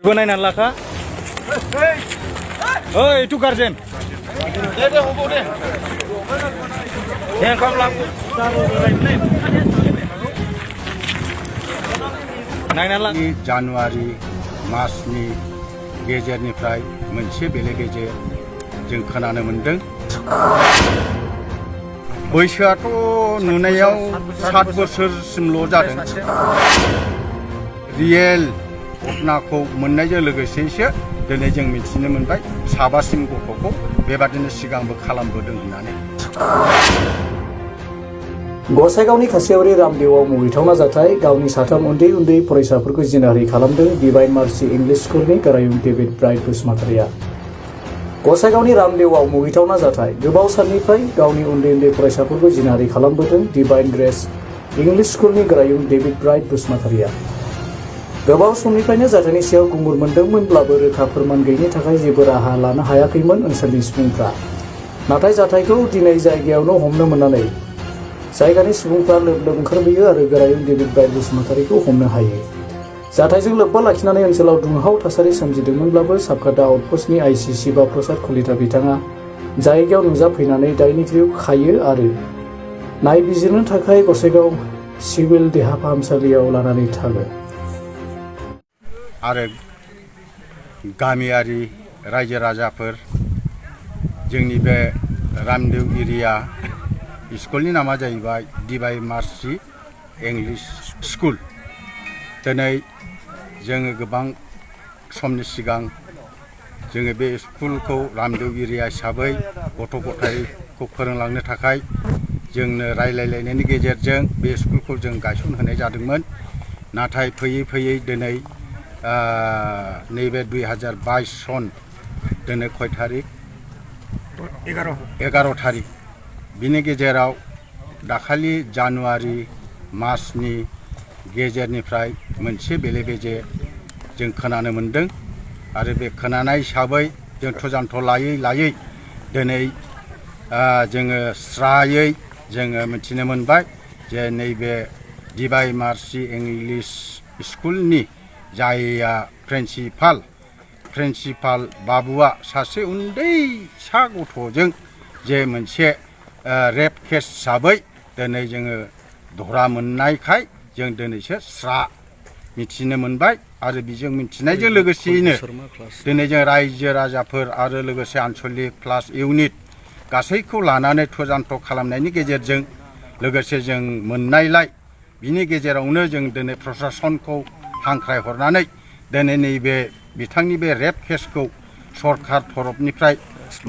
Naik laka. Oh, itu garden. Yang kau laku. Naik laka. Januari Marsनि गेजेरनिफ्राय मोनसे बेले-बेजे जों खोनानो मोनदों। बैसोआथ' नुनायाव 7 बोसोरसिमल' जादों। रियेल घटनाखौ मोननायजों लोगोसेसो दिनै जों मिथिनो मोनबाय 7सिम गथ'खौ बेबादिनो सिगांबो खालामबोदों होननानै। गसाइगावनि खासियावरि रामदेवआव मुगैथावना जाथाय गावनि 3 उन्दै फरायसाफोरखौ जिनाहारि खालामदों डिवाइन मार्सि इंलिश स्कुलनि गारायुं डेभिड ब्राइट बसुमतारिया। गसाइगावनि रामदेवआव मुगैथावना जाथाय गोबाव साननिफ्राय गावनि उन्दै फरायसाफोरखौ जिनाहारि खालामबोदों डिवाइन ग्रेस इंलिश स्कुलनि गारायुं डेभिड ब्राइट बसुमतारिया। गोबाव समनिफ्रायनो जाथायनि सायाव गुमुर मोनदोंमोनब्लाबो रोखा फोरमान गैयिनि थाखाय जेबो राहा लानो हायाखैमोन ओनसोलनि सुबुंफ्रा। नाथाय जाथायखौ दिनै जायगायावनो हमनो मोननानै जायगानि सुबुंफ्रा लोब ओंखारबोयो आरो गारायुं डेभिड ब्राइट बसुमतारिखौ हमनो हायो। जाथायजों लोब्बा लाखिनानै ओनसोलाव दुंहाव थासारि सोमजिदोंमोनब्लाबो साबकाटा आउटपस्टनि आइसि शिबा प्रसाद कलिता बिथाङा जायगायाव नुजाफैनानै दायनिगिरिखौ खायो आरो नायबिजिरनो थाखाय गसाइगाव सिभिल देहा फाहामसालियाव लानानै थाङो। आरो गामियारि रायजो राजाफोर जोंनि बे रामदेव एरिया स्कुलनि नामा जाहैबाय डिवाइन मार्सि इंलिश स्कुल। दिनै जोङो गोबां समनि सिगां जोङो बे स्कुलखौ रामदेव एरिया हिसाबै गथ' गथायखौ फोरोंलांनो थाखाय जोंनो रायलायलायनायनि गेजेरजों बे स्कुलखौ जों गायसनहोनाय जादोंमोन। नाथाय फैयै दिनै नैबे 2022 सन दिनै खय थारिख 11 थारिख बिनि गेजेराव दाखालि जानुवारि मासनि गेजेरनिफ्राय मोनसे बेले-बेजे जों खोनानो मोनदों आरो बे खोनानाय हिसाबै जों थुजान्थ लायै दिनै जोङो स्रायै जोङो मिथिनो मोनबाय जे नैबे डिवाइन मार्सि इंलिश स्कुलनि जायआ प्रिन्सिपाल बाबुआ सासे उन्दैसा गथ'जों जे मोनसे रेप केस हिसाबै दिनै जोङो धरा मोननायखाय जों दिनैसो स्रा मिथिनो मोनबाय आरो बेजों मिथिनायजों लोगोसेयैनो दिनै जों रायजो राजाफोर आरो लोगोसे आन्सलिक प्लास इउनिट गासैखौ लानानै थुजान्थ खालामनायनि गेजेरजों लोगोसे जों मोननायलाय बिनि गेजेरावनो जों दिनै प्रसासनखौ हांख्रायहरनानै दिनै नैबे बिथांनि बे रेप केसखौ सरकार तरफनिफ्राय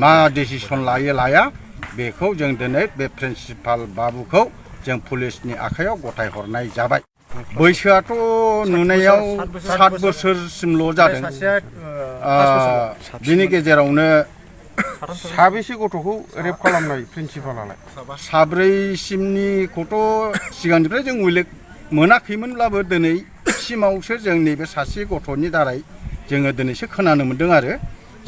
मा डिसिसन लाया बेखौ जों दिनै बे प्रिन्सिपाल बाबुखौ जों पुलिसनि आखायाव गथायहरनाय जाबाय। बैसोआथ' नुनायाव 7 बोसोरसिमल' जादों। बिनि गेजेरावनो साबेसे गथ'खौ रेप खालामनाय प्रिन्सिपालालाय? 4सिमनिखौथ' सिगांनिफ्राय जों उल्लेख मोनाखैमोनब्लाबो दिनैसिमावसो जों नैबे सासे गथ'नि दारै जोङो दिनैसो खोनानो मोनदों आरो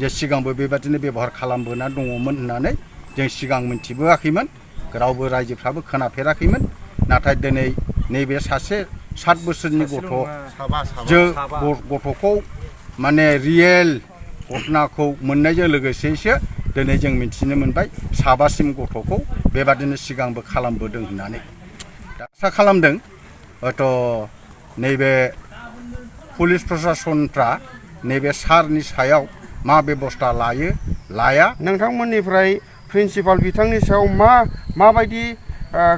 जे सिगांबो बेबादिनो बेबहार खालामबोना दङमोन होननानै जों सिगां मिथिबोआखैमोन, रावबो रायजोफ्राबो खोनाफेराखैमोन। नाथाय दिनै नैबे सासे 7 बोसोरनि गथ'खौ माने रियेल घटनाखौ मोननायजों लोगोसेसो दिनै जों मिथिनो मोनबाय 7सिम गथ'खौ बेबादिनो सिगांबो खालामबोदों होननानै। आसा खालामदों हयथ' नैबे पुलिस प्रसासनफ्रा नैबे सारनि सायाव मा बेबस्था लाया। नोंथांमोननिफ्राय प्रिन्सिपाल बिथांनि सायाव माबायदि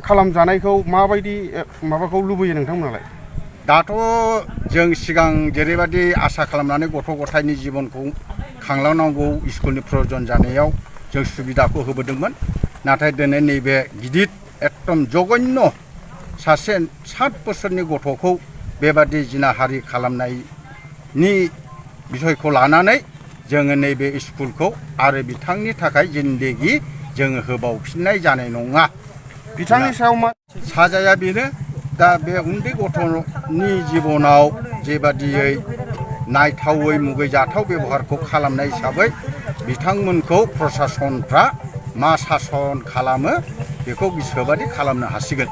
खालामजानायखौ माबायदि माबाखौ लुबैयो नोंथांमोनालाय? दाथ' जों सिगां जेरैबायदि आसा खालामनानै गथ' गथायनि जिबनखौ खांलांनांगौ स्कुलनि प्रयजन जानायाव जों सुबिदाखौ होबोदोंमोन। नाथाय दिनै नैबे गिदिर एकदम जघन्य सासे 7 बोसोरनि गथ'खौ बेबादि जिनाहारि खालामनायनि बिसयखौ लानानै जोङो नैबे स्कुलखौ आरो बिथांनि थाखाय जिन्दगि जोङो होबावफिननाय जानाय नङा। बिथांनि सायाव मा साजाया बेनो दा बे उन्दै गथ'नि जिबनाव जेबादियै नायथावै मुगैजाथाव बेबहारखौ खालामनाय हिसाबै बिथांमोनखौ प्रसासनफ्रा मा सासन खालामो बेखौ गोसोबादि खालामनो हासिगोन।